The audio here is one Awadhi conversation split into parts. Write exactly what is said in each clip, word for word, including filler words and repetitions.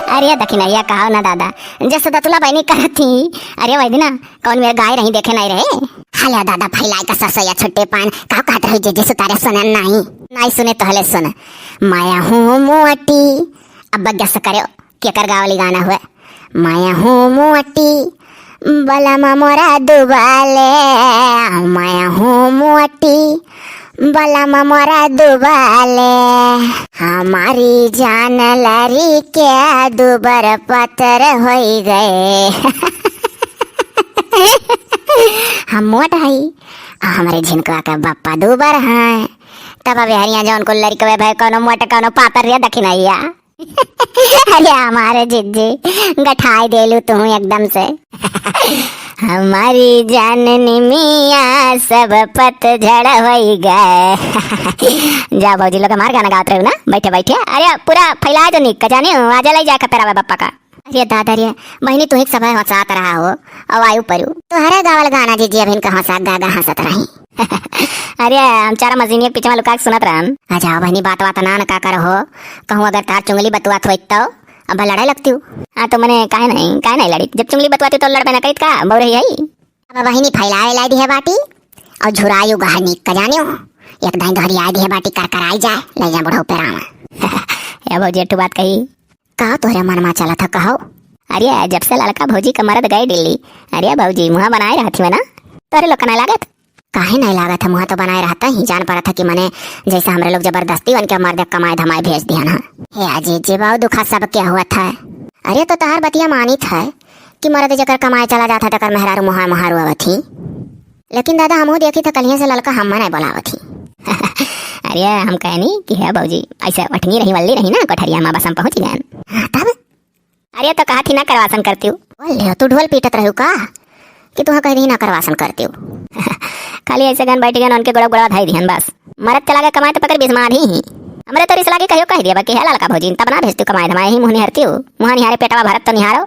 अरे दखिनैया, कहो ना दादा, जैसे दतुला बहिनी कहत थी, अरे वही दिना कौन मेरे गाय रही देखे नहीं रहे। हले दादा, फैलाए का ससैया छुट्टे पान, का कहत रही जे, जे सुतारे सुने नहीं। नहीं सुने तो हले सुन। मैं हूँ मोटी, अब guess करे केकर गावली गाना हुए। मैं हूँ मोटी, बलमा मोरा दुबाले, मैं हूँ मोटी, बलमा मोरा दुबाले, हमारी जान लरी के दुबर पतर होई गए। हम मोट हई, आ हमरे झिनकवा के बप्पा दुबर हैं। तब अब हरिया जौन कुल लड़कवे भए, कौनो मोट कौनो पातर रे दखिनैया। अरे हमारे जिज्जी, गठाई देलू तू एकदम से। हमारी जान निमिया सब पतझड़ होई गए। जा भौजी लोग हमार गाना गावत रहू ना, बैठे बैठे। अरे पूरा फैला दो निक का जाने, आजा लाई जा खतरा बप्पा का। अरे दादा रे, बहिनी तू ही सब हंसात रहा हो, अब आयु परू। तोहरा गावल गाना जिज्जी अभिन का हंसा गा गा हंसत रही। अरे हम चारा मशीन के पीछे लुका के सुनत रहन। अच्छा बहिनी, बात बात ना न का कर हो, कहूँ अगर तार चुंगली बतुआत होइत तो अब लड़ाई लगती हूँ। हाँ तो मने काहे नहीं, काहे नहीं लड़ी? जब चुंगली बतुआती तो लड़बे ना करीत का, बौरही है। अब बहिनी फैलाए लाई दिहे बाटी और झुरायु गहनी का जानियो, एक दाई धरी आए दिहे बाटी, कर कर आई जाए, ले जा बुढ़ऊ पे रामा। ए भौजी, एक ठो बात कही। का तोहरे मन मा चलत है, कहो? अरे जब से ललका भौजी का मरद गए दिल्ली, अरे भौजी मुँह बनाए रहत ही ना, तोहरे लोग का नहीं लागत? काहे नहीं लागत है, मुँह तो बनाए रहता ही, जान पड़त है कि मने जैसे हमरे लोग जबरदस्ती उनके मर्द कमाए धमाए भेज दिहन है। हे अजीत जी, बहुत दुखा सब क्या हुआ था। अरे तो तहार बतिया मानित है कि मर्द जकर कमाए चला जात है तकर मेहरारू मुहार मुहार रोवत ही। लेकिन दादा, हमहू देखी था कलिया से ललका हम्मा नहीं बोलावत ही। अरे हम कहनी कि हे भौजी, ऐसे उठनी रही वल्ली रही ना कोठरिया मा, बस हम पहुँच गए। हाँ, तब? अरे तो कहा थी ना करवासन करती हूँ। बोल ले, तू ढोल पीटत रहू का कि तुहाँ कह दी ना करवासन करती हूँ? खाली ऐसे गन बैठ गए, उनके गोड़ा गोड़ा धाई दिहन बस। मरद चला गए कमाए तो पकड़ बिस्मार ही ही। हमरे तो रिस लागे कहियो कह दिया बा कि हे ललका भौजी, तब ना भेजती कमाए धमाए, ही मुँह निहारती हूँ, मुँह निहारे पेटवा भरत तो निहारो।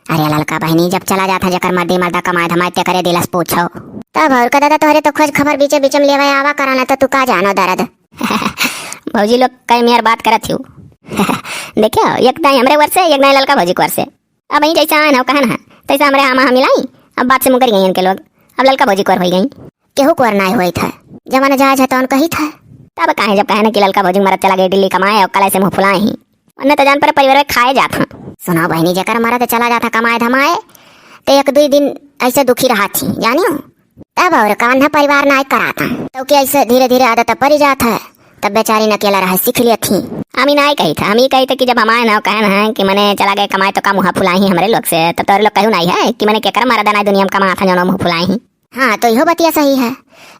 अरे ललका बहिनी, जब चला जात है जकर मर्दी मर्दा कमाए धमाए ते करे दिलस पूछो। तब और का दादा, तोहरे तो खोज खबर बीचे बीचे में लेवे आवा करा ना, तो तू का जानो दर्द। भौजी लोग कई मेर बात करत हियो। देखियो, एक दाई हमरे ओर से, एक दाई ललका भौजी के ओर से। अब यहीं जैसे आए ना कहन है, तैसे हमरे आमा हम मिलाई। अब बात से मुकर गई इनके लोग, अब ललका भौजी कोर होई गई। केहू कोर नाय होई था, जवन जायज है तवन कही था। तब काहे जब कहे ना कि ललका भौजी मरद चला गई दिल्ली कमाए और कल ऐसे मुँह फुलाए ही। उन्हें तो जान पर परिवार में खाए जात हैं। सुनो बहिनी, जेकर मरद चला जात है कमाए धमाए, ते एक दुई दिन ऐसे दुखी रहा थी, जानियो। तब और कान्हा परिवार नाय करात है, तो कि ऐसे धीरे धीरे आदत पड़ी जात है, तब बेचारी न अकेला रहे सीख लिया थी। हम ही नाय कही था, हम ही कही था कि जब हमारे नाव कहन है कि मने चला गए कमाए तो का मुँह फुलाई ही हमरे लोग से, तब तोरे लोग कहू नाय है कि मने केकर मरद नाय दुनिया में कमात है जौन मुँह फुलाई ही। हाँ, तो इहो बतिया सही है,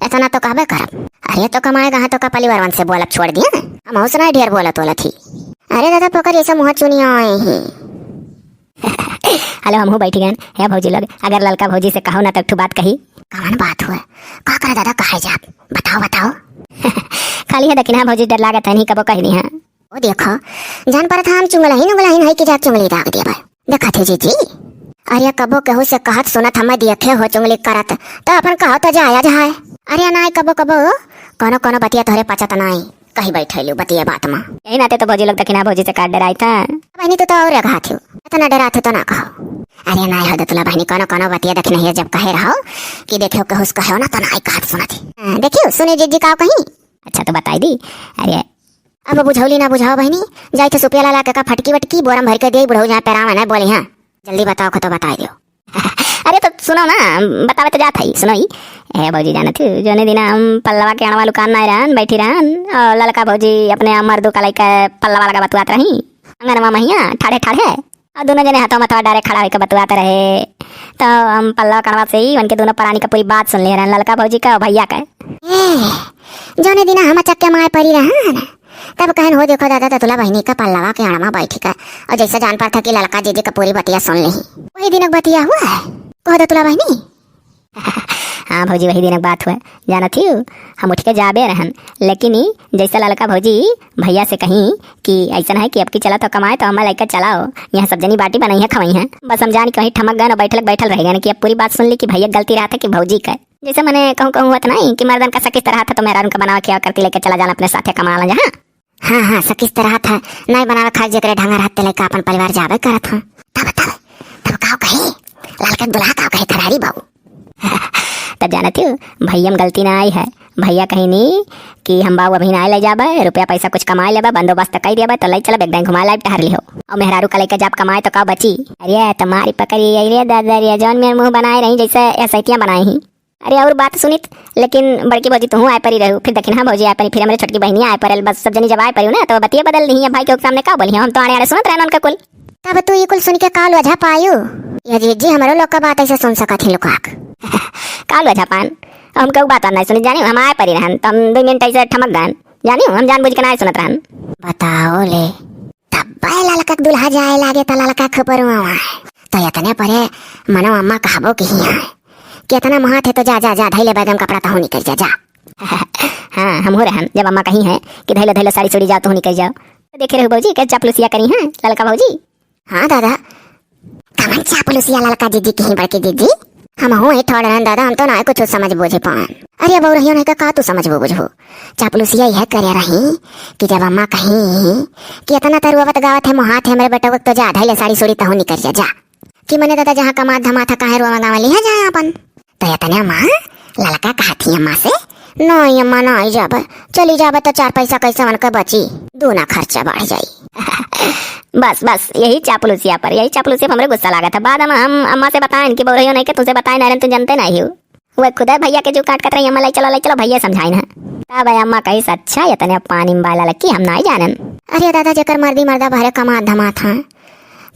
इतना तो कहबे करब। अरे, तो कमाए गहा तो का पलिवारवन से बोलब छोड़ दिया? हम उसना ढेर बोलत बोलत ही। अरे दादा, पोकर जैसा मुँह चुनिया आए ही। हेलो, हमहू बैठ गए। हे भौजी लोग, अगर ललका भौजी से कहो ना, तो एक ठो बात कही। कवन बात हुआ? का करे दादा, कहे जाब? बताओ, बताओ। खाली है दखिना भौजी, डर लागत है, नहीं कबो कह दी है। ओ देखो, जान परत हम चुंगलहीन उंगलहीन है कि जा चुंगली दाग देबे। देखत है जीजी, अरे कबो केहू से कहत सुनत हमें देखे हो चुंगली करत, तो अपन कहो तो जायज है। अरे नाय, कबो कबो कोनो कोनो बतिया तोहरे पचत नाय, कही बैठैलू बतिया बात में। यही नाते तो भौजी लोग दखिना भौजी से का डराई था। बहनी, तू तो और घात हो, इतना डरात हो तो ना कहो। अरे नाय हो दतुला बहनी, कोनो कोनो बतिया दखिना जब कहे रहो कि देखियो केहू से कहो ना, तो नाय कहत सुनत है। हाँ, देखियो सुने जीजी का कहीं। अच्छा तो बताई दी। अरे अब बुझौली ना बुझाओ बहिनी, जाई थे सुपिया लाला के का फटकी वटकी बोरम भर के दे, बुढ़ऊ जहाँ पेरावन है बोली, हाँ जल्दी बताओ, खतो बताई दियो। अरे तो सुनो ना, बतावे तो जात हई, सुनो ही। ए भौजी, जानत हो, जोने दिन हम पल्लवा के अड़वा लुकान ना रहन, बैठी रहन, और ललका भौजी अपने मर्दू का लइका पल्लवा लगा बतुआत रही, अंगनवा महिया ठाढ़े ठाढ़े, और दोनों जने हाथों मथवा डारे खड़ा होके बतुआत रहे। तो हम पल्लवा कड़वा से ही उनके दोनों प्राणी का पूरी बात सुन ले रहन, ललका भौजी का और भैया का। ए, जौने दिना हम चक्के माए परी रहन, तब कहन, "हो देखो दादा, दतुला बहिनी का पल्लवा के अड़वा बैठी का।" और जैसे जान पड़ता कि ललका जीजी का पूरी बतिया सुन ली। वही दिन बतिया हुआ है, कहो दतुला बहिनी। हाँ भौजी, वही दिन बात हुआ। जानत ही, हम उठ के जाबे रहन, लेकिन ई जैसे ललका भौजी भैया से कहीं कि ऐसा है कि अब की चला तो कमाए तो हमारे लइका चलाओ, यहाँ सब जनी बाटी बनाई है, खवाई है। बस हम जान के वहीं ठमक गए और बैठल बैठल रह गए कि अब पूरी बात सुन ली कि भैया गलती रहा था कि भौजी का। जैसे मैंने कहूँ कहूँ हुआ था नहीं कि मर्दन का सकिस तरह था, तो मेहरारू का बनावा खिया करती लेके चला जाना अपने साथे कमा ला जहाँ। हाँ, हाँ, सकिस त रहत है, नाई बनावे खाए जेकरे ढंगा रहत ते लइका अपन परिवार जाबे करत हैं। तब, तब, तब काव कही? ललका दुल्हा काव कही थरारी बाबू? तब जानत हो, भैया में गलती ना आई है। भैया कहीं नी कि हम बाबू अभी ना ले जाबे, रुपया पैसा कुछ कमाए लेबे, बंदोबस्त कई देबे, तो ले चलब, एक दाई घुमाए लाइब, टहर लिहो। और मेहरारू का लेके जाब कमाए तो का बची? अरे, तुम्हारी पकड़ी, अरे दादा रे, जौन मेर मुँह बनाए रही, जैसे एसैतियाँ बनाए ही। अरे, और बात सुनित, लेकिन बड़की भौजी, तुहूँ आए परी रहू, फिर दखिनहा भौजी आए परी, फिर हमरे छोटकी बहिनिया आए परल, बस सब जनी जब आए परी ना, तो बतिये बदल दिही। अब भाई के सामने का बोली, हम तो आड़े आड़े सुनत रहन उनका कुल। तब तू ई कुल सुन के का लोझा पायू? ये जीजी, हमरो लोग का बात ऐसे सुन सकत ही लुकाक। का लोझा पान? हम केहू बात नहीं सुनी, जानी, हम आए परी रहन, तो हम दो मिनट ऐसे ठमक गन, जानी, हम जानबूझ के ना सुनत रहन। बताओ ले, तब ललका के दुल्हा जाए लागे त ललका खपरुआ आए, तो इतने परे मनो अम्मा कहबो की ही है, कितना महात है तो जा, जा, जा, धैले बैगम कपड़ा तहू निकल जा, जा। हाँ, हम हो रहन, जब अम्मा कही है कि धैले, धैले साड़ी सुड़ी जा, तहू निकल जाओ, तो देखे रहू भौजी, के चापलूसिया करी है ललका भौजी। हाँ दादा, कवन चापलूसिया ललका जीजी की ही बड़की जीजी? हम हो ही थोड़ रहन दादा, हम तो ना कुछ समझ बूझे पान। अरे बउरहियो नहीं का, का तू समझबो बुझबो? चापलूसिया यह करे रही कि जब अम्मा कही कि इतना तरुआवत गावत है, मोहात है हमरे बेटवा के, तो जा धैले साड़ी सुड़ी तहू निकल जा, जा। कि मने दादा जहाँ कमात धमात है, काहे रोवा गावा लिहा जाए अपन। तो इतने अम्मा, ललका कहती अम्मा से, "नहीं अम्मा, नहीं जाबे, चली जाबे तो चार पैसा कैसे उनके बची, दूना खर्चा बढ़ जाई।" बस, बस, यही चापलूसिया पर, यही चापलूसिया पर हमरे गुस्सा लागत है। बाद में हम अम्मा से बताएन कि बउरहियो नहीं के तुझे बताए ना, तू जानते नहीं हो। वह खुदे भैया के जो काट कतरई, अम्मा लाई चलो, लाई चलो, भैया समझाइन है। तब अम्मा कही, "अच्छा, इतने पानी में बाला लगी, हम नाई जानन।" अरे दादा, जेकर मर्दी मर्दा बहरे कमात धमात हैं,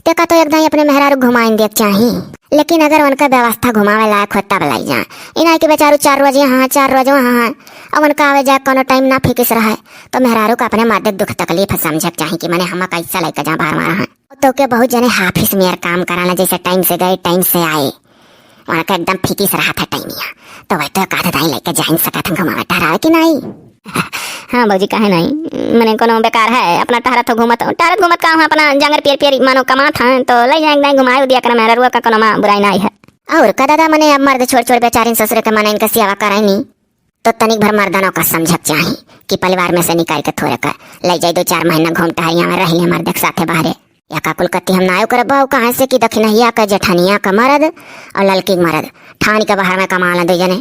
तेका तो एकदम ही अपने मेहरारू घुमाइन देक चाही। लेकिन अगर उनका व्यवस्था घुमावे लायक हो तब लाई जा। इनाई के बेचारू चार रोज यहाँ, चार रोज वहाँ है, अब उनका आवे जाए कोनो टाइम ना फिकिस रहे, तो मेहरारू का अपने मर्दे के दुख तकलीफ समझे के चाही कि मने हम कैसा लइके जा बाहर मारा है। तो के बहुत जने हाफिस मेर काम कराला, जैसे टाइम से गए, टाइम से आए। उनका एकदम फिकिस रहा था टाइमिया। तो वह तो एक आध दाई लइके जाइन सकत हैं घुमावे टहरावे कि नाई? हाँ भौजी, काहे नाई? मने कोनो बेकार है, अपना टहरत हो घूमत, टहरत घूमत का हुआ, अपना जांगर पियर पियर मानो कमात हैं, तो ले जाए दाई घुमाए दिया कर, मेहररुआ का कोनो मा बुराई नाई है। और का दादा, मने अब मर्द छोड़ छोड़ बेचारिन ससुरे के मने इनके सेवा करैनी, तो तनिक भर मर्दनों का समझक चाही कि परिवार में से निकाल के थोड़े का ले जाए, दो चार महीना घूम टहरिया में रह ले मर्द के साथे बाहरे। या का कुल कत्ती हम नायो करब बाऊ, काहे से कि दखिनहिया का जेठनिया का मरद और ललकी के मरद ठान के बाहर में कमा लें दो जने।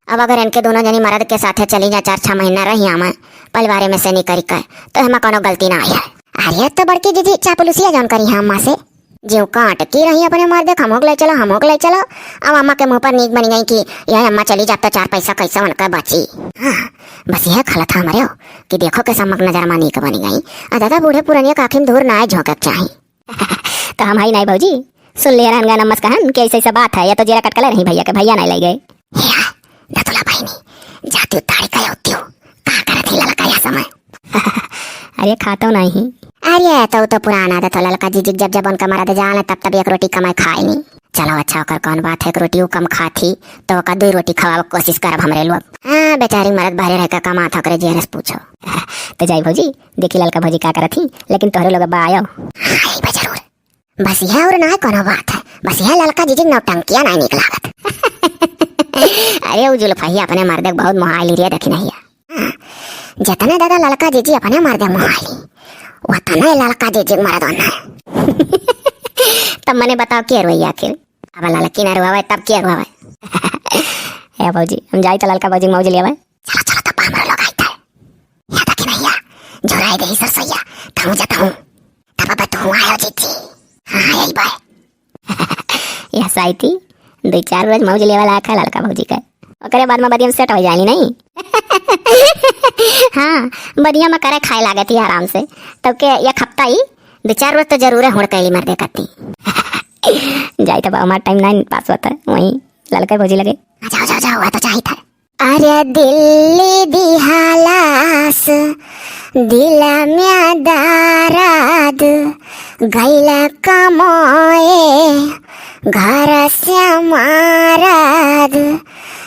अब अगर इनके दोनों जनी मरद के साथे चली जा, चार छह महीना रही आवे परिवारे में से निकल के, तो हमें कोनो गलती ना आई है। अरे तो बड़की जीजी चापलूसिया जौन करी है अम्मा से, जो काट के रही अपने मर्दे, हमोक ले चलो, हमोक ले चलो। अब अम्मा के मुंह पर नीक बनी गई कि यह अम्मा चली जात तो चार पैसा कैसे उनका बची। हाँ, बस यह खलत हमरे हो कि देखो के सम्मक नजर मा नीक बनी गई। आ दादा, बूढ़े पुरनिया का आँखी में धूर ना झोंके के चाही। तो हम हई नाई भौजी, सुन ले रहन गाना मस कहन कि ऐसे ऐसा बात है, या तो जेरा कटकले रही भैया के, भैया नाई लाई गए। या, दतुला बहिनी, जाती ताड़ी का होती हो, का करत ही ललका यह समय? अरे खातो नहीं। अरे तो, तो पुराना आदत हो ललका जीजी, जब जब उनका मरद जाले तब तब एक रोटी कमाई खाए नहीं। चलो अच्छा, ओकर कौन बात है, एक रोटी वो कम खाती, तो ओका दो रोटी खवावे के कोशिश करब हमरे लोग। हाँ, बेचारी मरद बहरे रह के कमात ओकरे जेरस पूछो। तो जाई भौजी, देखी ललका भौजी का करत ही, लेकिन तोहरे लोग बा आयो। हाँ, यही बा जरूर। बस यह और ना कोनो बात है, बस यह ललका जीजी नौटंकिया ना निक लागत। अरे उ जुल्फहिया अपने मर्दे के बहुत मोहाइली रे दखिनहिया। हाँ, जितने दादा ललका जीजी अपने मर्दे मोहाइली, उतने ललका जीजी मर्द होना है। तब मने बताओ के रोई आखिर? अब ललकी ना रोवे तब के रोवे? ए भौजी, हम जाई त ललका भौजी मौज लेवे। चलो, चलो, तब हमरो लोग आइत है। या दखिनहिया, जोराई देही सरसैया, तहूँ जा तहूँ। तब अब तू आयो जीजी। हाँ, यही बाय। यह साइती, दो चार रोज मौज लेवे लायक है ललका भौजी का। ओकरे बाद में बदिया में सेट हो जानी नहीं। हाँ, बदिया में करे खाए लागत ही आराम से। तब के एक हफ्ता ही, दो चार रोज तो जरूर है हुड़ कैली मर्दे करती। जाई तब हमार टाइम नाइन पास होता है, वहीं ललका भौजी लगे। जाओ, जाओ, जाओ, वह तो चाहिए था। अरे दिल्ली दिहालास, दिल में दर्द, गैला कमाए, घर से मारद।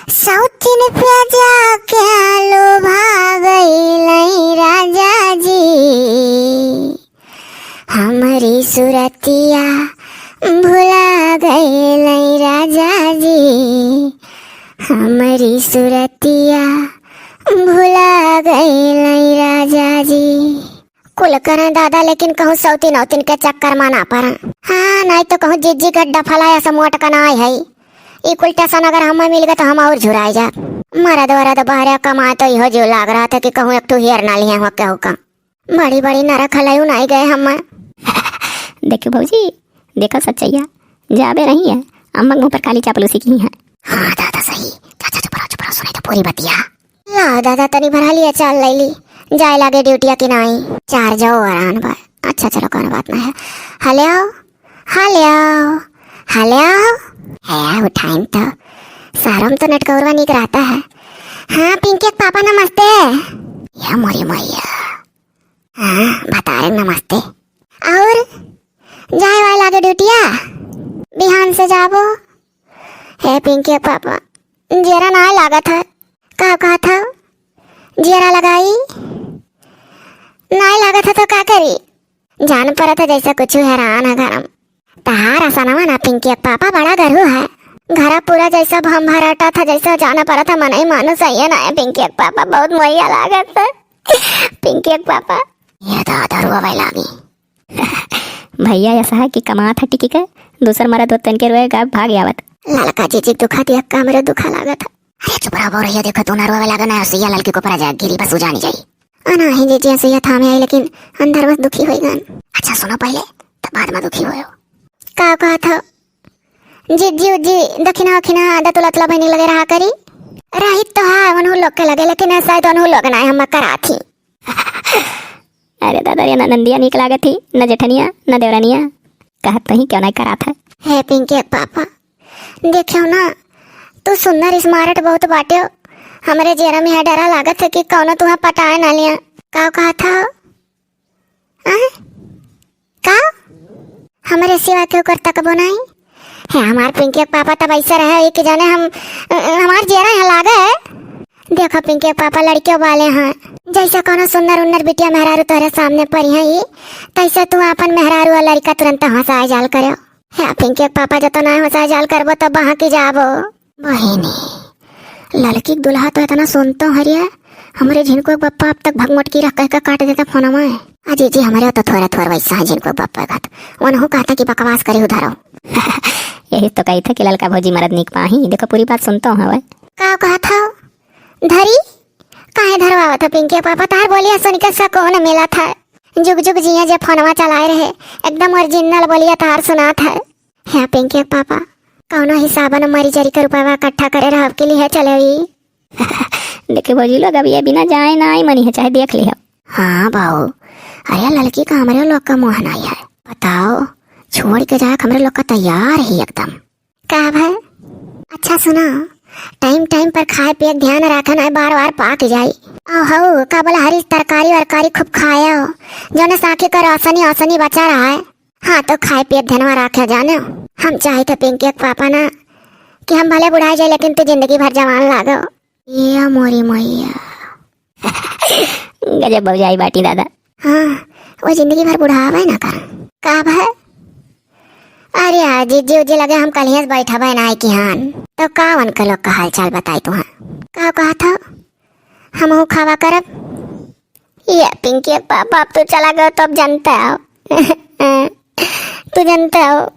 सौतिन पे जाके लुभा गइलै राजा जी। हमरी सुरतिया भुला गइलै राजा जी, हमरी सुरतिया भुला गइलै राजा जी। कुल करें दादा, लेकिन कहूँ सौतीन औतीन के चक्कर मा ना पड़ें। हाँ, नाहीं तो कहूँ जिज्जी गड्ढा फलाया से मोट का नाहीं है। ई कुल टेसन अगर हमें मिल गए तो हम और झुराए जा। मरद वरद बहरे कमाए तो इहो जीव लाग रहा था कि कहूँ एक ठो हेर ना लिए हो केहू का। बड़ी बड़ी नरक हलयू नाहीं गए हम। देखो भौजी, देखो सच्चैया, जाबे रही है, अम्मा के मुँह पर काली चापलूसी की है। हाँ दादा सही। चाचा चुप रहो, चुप रहो, सुनाई तो पूरी बतिया। ला दादा, तनी भरा लिया चाल लैली, जाए लागे ड्यूटिया की नाई। चार जाओ आराम बा। अच्छा चलो, कौनो बात ना है। हेलो, हेलो, हेलो। है उठाइन तो, सारों में तो नेटकौरवा निक रहता है। हाँ पिंकी के पापा नमस्ते। या मोरी मैया। हाँ, भतारे नमस्ते। और जाए वाए लागे ड्यूटिया, बिहान से जाबो। हे पिंकी के पापा, जियरा नाय लागत है। का कहत हौ? जियरा लगाई? नाय लागत है तो का करी? जान परत है जैसे कुछ हैरान है घर में। तहार असनवा ना पिंकी के पापा बड़ा गरू है। घरा पूरा जैसा भम भराटा था, जैसा जान परत है मनई मानुस है ना है पिंकी के पापा, बहुत मोहिया लागत है। पिंकी के पापा। ये दादा रोवे लागी। भैया ऐसा है कि कमात है टिकी के, दूसर मरद होतन के रोए गायब भाग आवत। ललका जीजी दुखा दिया का हमरे दुखा लागत है। अरे चुप रहो, बोल रही है, देखो तू ना रोवे लागे ना, सुइया ललकी को परा जाए गिरी बस उजानी जाई। अना ही जीजी सुइया थामे आई, लेकिन अंदर बस दुखी होई गन। अच्छा सुनो पहले, तब बाद में दुखी होयो। का कहत हो? जीजी उजी दखिना उखिना दतुला तुला बहनी लगे रहा करी। रही तो है वनहु लोग के लगे, लेकिन ऐसा तो वनहु लोग ना है, हम करा थी। अरे दादा, ये ना नंदिया नीक लागत ही, ना जेठनिया, ना देवरनिया। कहत तो ही क्यों नहीं करात है। हे पिंकी के पापा, देखियो ना, तू सुंदर स्मार्ट बहुत बाटे हो। हमरे जेरा में है डरा लागत है कि कौनो तुहा पटाए ना लिया। का कहत हो? आय? का? हमरे सिवा के ओकर तकबो नहीं? हे हमार पिंकी के पापा तब ऐसे रहे कि जाने हम, हमार जेरा यहाँ लागे है। देखो पिंकी के पापा लड़कियों वाले हैं, जैसे कोनो सुंदर उन्नर बिटिया मेहरारू तोहरे सामने परी है ई, तैसे तू अपन मेहरारू और लड़का तुरंत हंसाए जाल करो। हे पिंकी के पापा जब तो ना हंसाए जाल करबो तब वहाँ की जाबो। बहिनी, लड़की के दुल्हा तो इतना सुनतो हरिया, हमरे झिनको के बप्पा अब तक भगमटकी रख कह के काट देता फोनवा है। अजी जी, हमरे तो थोड़ा थोड़ा वैसा है झिनको के बप्पा का, वनहु कहता कि बकवास करे उधरो। यही तो कही था कि ललका भौजी मरद नीक पाही, देखो पूरी बात सुनतो हवे। का कहत हो? धरी? काहे धरवावत हो पिंकी पापा? तार बोलिया सुन के सकून मिलत है। जुग जुग जिया जे फोनवा चलाए रहे, एकदम ओरिजिनल बोलिया तार सुनात है। हे पिंकी पापा, कौनो हिसाबन मरी जरी के रुपया इकट्ठा करे रहब के लिए चले ई। देखियो भौजी लोग, अब ये बिना जाए ना आई मनी है, चाहे देख लिहो। हाँ बाऊ, अरे लड़की का हमरे लोग का मोह नहीं है। बताओ, छोड़ के जाए हमरे लोग का तैयार ही एकदम। का भाई? अच्छा सुना, टाइम टाइम पर खाए पिए के ध्यान रखा, नहीं बार बार पाक जाई। और हो का बोला, हरी तरकारी वरकारी खूब खाए हो, जौने साखी का रोशनी औसनी बचा रहा है। हाँ तो खाए पिए के ध्यान रखे जाने। हम चाहे थे पिंकी के पापा ना कि हम भले बुढ़ाए जाए लेकिन तू जिंदगी भर जवान लागो। ये मोरी मैया। गजब भौजाई बाटी दादा। हाँ, वो जिंदगी भर बुढ़ावे ना कर। का भाई? अरे यार, जीजी उजी लगे हम कलियस बैठबे ना है कि हान। तो का उनके लोग का हालचाल बताई तुहा? का कहत हो? हमहू खावा करब। ये पिंकी के पापा, अब तू चला गयो तो अब जानते हो। तू जानते हो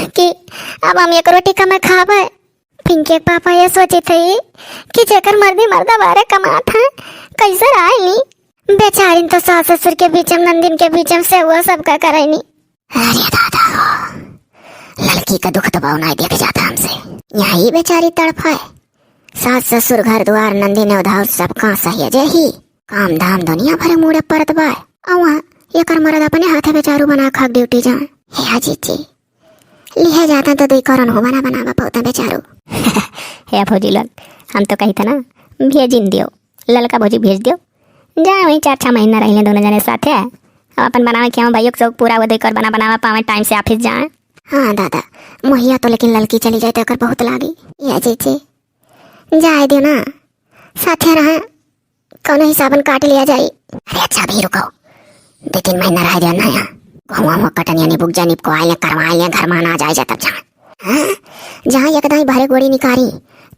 कि अब हम एक रोटी कम खाबे। पिंकी के पापा ये सोचित ही कि जेकर मर्दी मर्दा बारे कमात है, कैसे रहे नी? बेचारिन तो सास ससुर के बीच में, नंदिन के बीच में से वो सब का करे नी। अरे दादा हो, लड़की का दुख तो बाऊ नाई देख जाता हमसे। यही बेचारी तड़फाए। सास ससुर घर द्वार नंदिन उधार सब का सही जे ही। काम धाम दुनिया भर मुड़े परत बाय। अवा एकर मरद अपने हाथे बेचारू बना खाक ड्यूटी जाए। हे अजीत जी, लिहे जाता तो दुई करन हो बना बनावा पौता बेचारू। हे भौजी लोग, हम तो कही था ना, भेजिन दियो, ललका भौजी भेज दियो, जाए वहीं चार छह महीना रह लें दोनों जने साथे, अब अपन बनावे खियावे भाइयों के शौक पूरा हो, दुई कर बना बनावा पावे, टाइम से ऑफिस जाए। हाँ दादा, मोहिया तो लेकिन ललकी चली जाए तो एकर बहुत लागी। ये अजीत जी, जाए दियो ना, साथे रहे, कौनो हिसाबन काट लिया जाई। अरे अच्छा, अभी रुको, दो तीन महीना रह जाना है। घुमा हुआ कटनिया निबुक जा, निपको आइले, करवा आइले, घर में अनाज आए जा तब जहाँ। हाँ? जहाँ एक दाई भरे गोड़ी निकारी,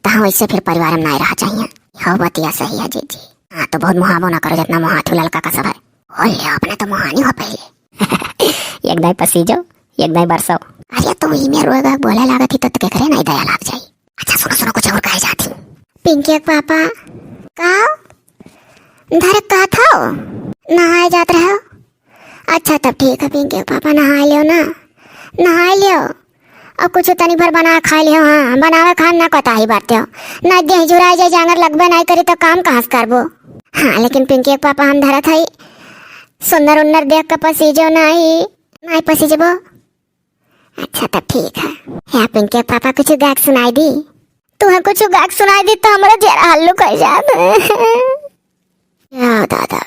तहाँ वैसे फिर परिवार में ना रहा चाहिए। हो बतिया सही है जीजी। हाँ, तो बहुत मुहाबो ना करो, जितना मुहाथू ललका का सब है। बोल ले, अपने तो मुहानी हो पहिले। एक दाई पसीजो, एक दाई बरसो। अरे तू ई में रोए गा बोले लागत ही तो, तो केकरे नाहीं दया लाग जाई। अच्छा सुनो, सुनो, कुछ और कहे जात ही। पिंकी के पापा, का? धरे का था? नहाए जात रहे हो? अच्छा तब ठीक है पिंकी के पापा, नहाए लियो ना, नहाए लियो। और कुछ तनी भर बना खा लियो। हाँ, बनावे खाए ना कोताही बरते हो, ना देह जुराए जाए, जांगर लगबे नाहीं करी तो काम कहाँ से करबो? हाँ लेकिन पिंकी के पापा हम धरत हई, सुंदर उन्नर देख के पसीजो नाहीं, नाहीं पसीजबो। अच्छा तब ठीक है। हे पिंकी के पापा कुछ गा के सुनाई दी। तुहे कुछ गा के सुनाई दी तो हमरा जेरा हल्लू कर जात। या दादा,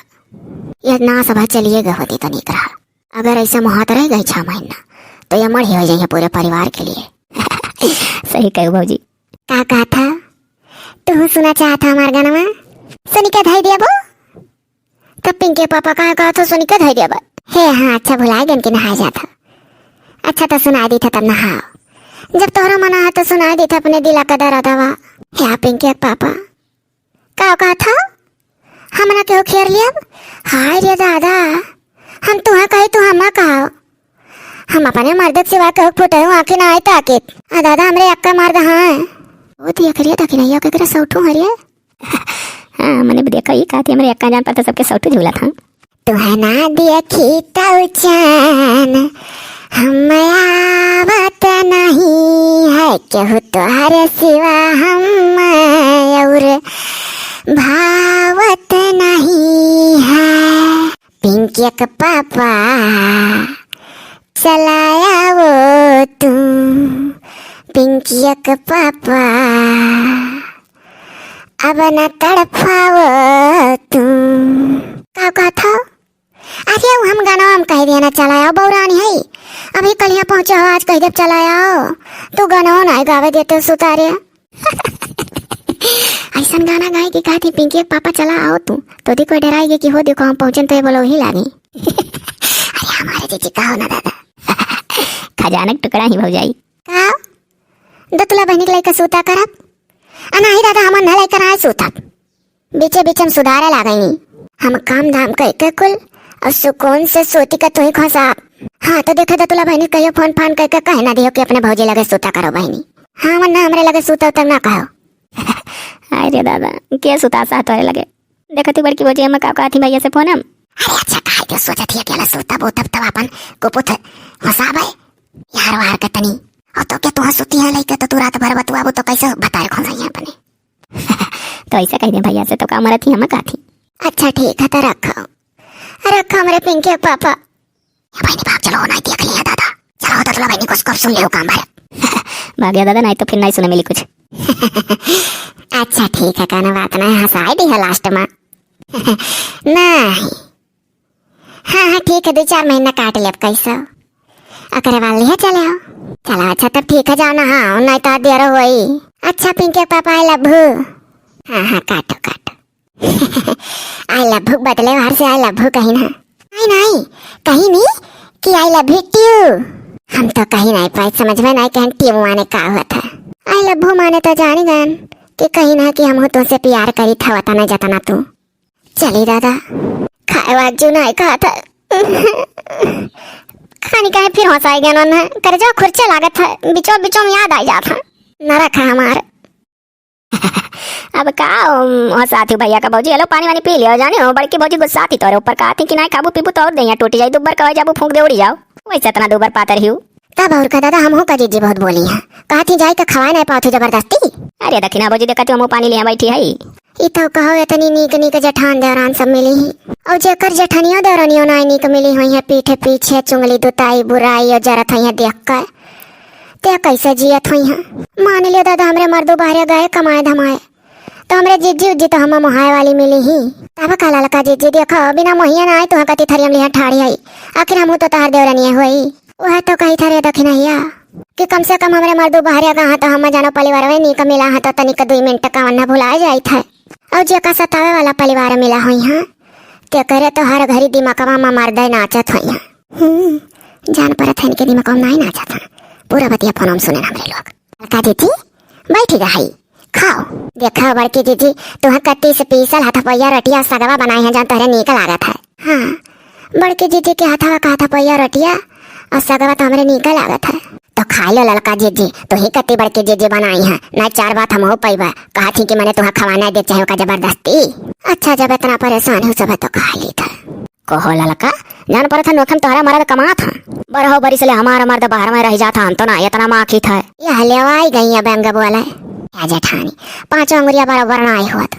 ये ना सभा चलिए गए होती तो नीक रहा। अगर ऐसे मुहात रह गई छह महीना तो ये मर ही हो जाइए पूरे परिवार के लिए। सही कहू भौजी। का कहा था? तू सुना चाहत है हमार गानवा? सुनी के धाई दिया बो। तब पिंकी के पापा का कहा था सुनी के धाई दिया बा। हे हाँ, अच्छा भुलाए गन कि नहाए जात है। अच्छा तो सुनाई दी था तब नहाओ। जब तोहरा मना है तो सुनाई दी था अपने दिला का दर्दवा। हे पिंकी के पापा, का कहा था? हम ना केहू खेर लियब? हाय रे दादा, हम तुहा कही तू हमा कहो। हम अपने मर्द के सिवा केहू फुटे आँखी ना आए ताकित। आ दादा हमरे अक्का मर्द हाँ। वो देख रे दखिनैया केकरे सौठू हरिये। हाँ, मने देखा ई कहती हमरे अक्का जान पता सबके सौठू झूलत हाँ। तुहे ना देखी तौ चैन हम आवत नहीं है, केहू तोहरे सिवा हम और भावत नहीं है। पिंकिया के पापा चलाया वो तू, पिंकिया के पापा अब न तड़पावो तू। का कहत हो? अरे उ हम गाना हम कह दिया ना चला आओ बौरानी है। अभी कल यहाँ पहुँचे हो, आज कह देब चला आओ। तू गाना ना गावे देते हो सुतारे। ऐसन गाना गाए कि कहती पिंकी के पापा चला आओ तू। तो देखो डराएगी कि हो देखो हम पहुँचन तो ये बोलो ही लागी। अरे हमारे जीजी का हो ना दादा। खजाना के टुकड़ा ही भौजाई। का? दतुला बहिनी के लइका सूता करब? आ नाही दादा, हम ना लइका ना सूतब। बीचे बीचे हम सुधारे लागइनी। हम काम धाम कइके कुल और सुकून से सूती के तुही खोसाब। हाँ, तो देखे दतुला बहिनी कहियो फोन फान कइके कहे ना दियो कि अपने भौजी लगे सूता करो बहिनी। हाँ, वरना हमरे लगे सूता उतर ना कहो। अरे दादा, के सुतासा तोरे लगे? देखत ही बड़की भौजी, हम का कहत ही भैया से फोन हम। अरे अच्छा, काहे के सोचत ही अकेला सोता बोतब तब अपन कुपुत हंसाबे। यार वार के तनी। और तो के तुहा सुती है लइके तो तू रात भर बतुआबो तो कैसे बताए खोसाई अपने? तो ऐसे कह दे भैया से तो का मरत ही हम कहत ही। अच्छा ठीक है, तो रखो। रखो हमरे पिंकी के पापा। ए बहिनी, भाग चलो, नाहीं देख लिया दादा। चलो, तो चलो बहिनी, कुछ कब सुन ले काम भर। भाग गया दादा, नाहीं तो फिर नाहीं सुने मिली कुछ। अच्छा, ठीक है, कोनो बात नाहीं, हंसाई दी है last में। नाहीं। हाँ, हाँ, ठीक है, दो चार महीना काट लेब कैसे। ओकरे बाद लिहे चले आओ। चलो, अच्छा, तब ठीक है, जाओ ना, हाँ, नाहीं तो देर होई। अच्छा, पिंकी के पापा, I love you। हाँ, हाँ, काटो, काटो। I love you बदले बाहर से I love you कही ना। नहीं, नहीं, कही नहीं कि I love you too। हम तो कही नहीं पाए, समझ में नहीं कहन too माने का होत है। I love you माने तो जानी गन कि कही ना कि हम तुमसे प्यार करी था, वतना जतना तू। चली दादा, खाए वाजू नहीं कहा था। खानी काहे फिर हंसाई गन, करे जाओ खुर्चे लागत है, बिचो बिचो में याद आ जात है। न रखा हमार। अब का, उम, हंसाती भैया का भौजी, हेलो, पानी वानी पी लियो, जाने हो, बड़की भौजी गुस्साती तोरे ऊपर, कहती कि नाहीं खाबू पीबू तो और देहिया टूटी जाई, दुब्बर कहे जाबू फूंक दे उड़ी जाओ, वैसे इतना दुब्बर पातर हिउ। तब और का दादा, हमहू का जीजी बहुत बोली है, कहती जाई के खवाए नहीं पावत हो जबरदस्ती। अरे दखिना भौजी, देखती हमहू पानी लिहे बैठी है। ई तो कहो, इतनी नीक नीक जेठान देवरान सब मिली ही, और जेकर जेठनियो देवरानियो नाहीं नीक मिली हुई है, पीठे पीछे चुंगली दुताई बुराई और जरत हुई है देख कर। ते कैसे जियत हुई हैं? मान लियो दादा, हमरे मर्दू बाहरे गए कमाए धमाए, तो हमरे जिज्जी उज्जी तो हम मोहाए वाली मिली ही। तब का ललका जिज्जी देखो, बिना मोहिया ना आए, तुहा कती थरियम लिहा ठाढ़ी आई। आखिर हमहू तो तहार देवरनिया होई। वह तो कही था रे दखिनैया कि कम से कम हमरे मर्दू बाहरे गए हैं, तो हम जानो परिवार में नीक मिला है, तो तनिक दुई मिनट का वन्ना भुलाए जाइत है। और जेका सतावे वाला परिवार मिला हुई हैं, ते करे तो हर घड़ी दिमागवा में मर्दे नाचत हुई हैं। हम्म, जान परत है इनके दिमागवा में नाहीं नाचत है। पूरा बतिया फोन में सुने हमरे लोग। ललका जिज्जी, बैठी रही, खाओ। देखा बड़की जिज्जी, तुहा कत्ती से पीसल हथपैया रोटिया सगवा बनाई है, जौन तोहरे नीक लागत है। हाँ, बड़की जीजी के हाथवा का हाथा पइया रोटिया, और सगवा तो हमरे नीका लागत है। तो खाइ लो ललका जीजी, तू ही कत्ती बड़की जीजी बनाई है, ना चार बात हमहू पइबा। कहत ही कि मने तुहा खवाना दे, चाहे ओका जबरदस्ती। अच्छा, जब इतना परेशान हो सब तो खाइ ली था। कहो ललका, जान परत है नोखम तोहरा मरद कमात है। बरहो बरिस ले हमार मरद बाहर में रह जात है, हम तो ना इतना माखित है। यह लेवाई गई है बेंग बोले। ए जेठानी, पाँचों अंगुरिया बराबर ना आई होत।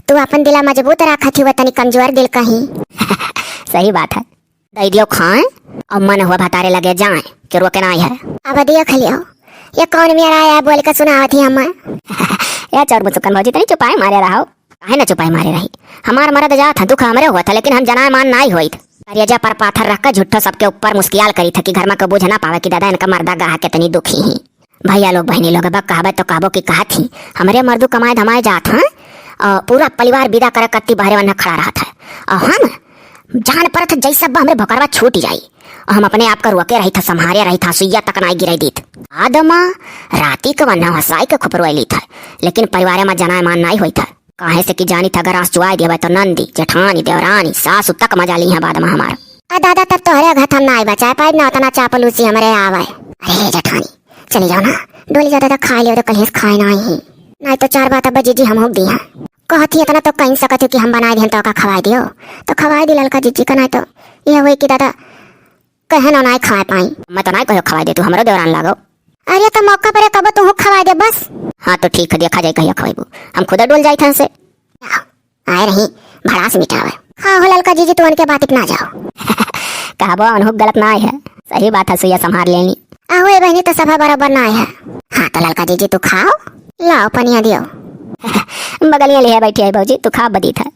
तू अपन दिला मजबूत रखत ही, तनी कमजोर दिल कहीं। सही बात है। दइ दियो खाए, और मन हुआ भतारे लगे जाए, के रोके ना है। अब दियो खलियो, ये कौन मेरा आया बोल के सुनावत ही हमें? ए चोर मुचुकन भौजी, तनी चुपाई मारे रहो। काहे ना चुपाई मारे रही? हमार मरद जात है, दुख हमरे हुआ था, लेकिन हम जनाय मान नाई होइत। करेजा पर पाथर रख के झूठो सबके ऊपर मुस्कियाल करी था कि घर में को बूझ ना पावे कि दादा इनका मर्दा गाह कितनी दुखी ही। भैया लोग, बहनी लोग, अब कहबे तो कहबो कि कहत ही, हमरे मर्दू कमाए धमाए जात हैं, और पूरा परिवार विदा करे कत्ती बहरे वन्ना खड़ा रहत है, और हम जान परत जैसा बा हमरे भोकरवा छूट जाई, और हम अपने आप का रोके रही था, संभारे रही था, सुइया तक नाई गिराई दीत। आदमा राती के वन्ना हंसाई के खुपरवाई ली था, लेकिन परिवार में जनाय मान नाई होई था। काहे से कि जानी था अगर आंस चुआई देवे तो नंदी, जेठानी, देवरानी, सासु तक मजा ली हैं बाद में हमार। आ दादा, तब तोहरे घात हम नाई बचाए पाइब ना, उतना चापलूसी हमरे आवे। अरे जेठानी, चली जाओ ना, डोली जाता तो खाए लियो, तो कल खाए ना आई ही। नाई तो चार बात अब जीजी हम होक दी हैं। कहत ही इतना तो कहीं सकत हो कि हम बनाए दिहन तो का खवाए दियो, तो खवाए दी ललका जीजी का, नाई तो यह हुई कि दादा कहे ना नाई खाए पाई। मैं तो नाई कहो खवाए दे, तू हमरो देवरान लागो। अरे तो मौका पर कबो तू खवाए दे बस। हाँ तो ठीक है, देखा जाए कहिया खवाइबू, हम खुद डोल जाई थन से। आए रही भड़ास मिटावे। हाँ हो ललका जीजी, तू उनके बात ना जाओ। कहबो अनहुक गलत ना है, सही बात है, सुइया संभार लेनी। आहो ए बहनी, तो सभा बराबर ना है। हाँ तो ललका जीजी तू खाओ, लाओ पनिया दियो। बगलिया लिहे बैठी है भौजी, तू खा बदी था।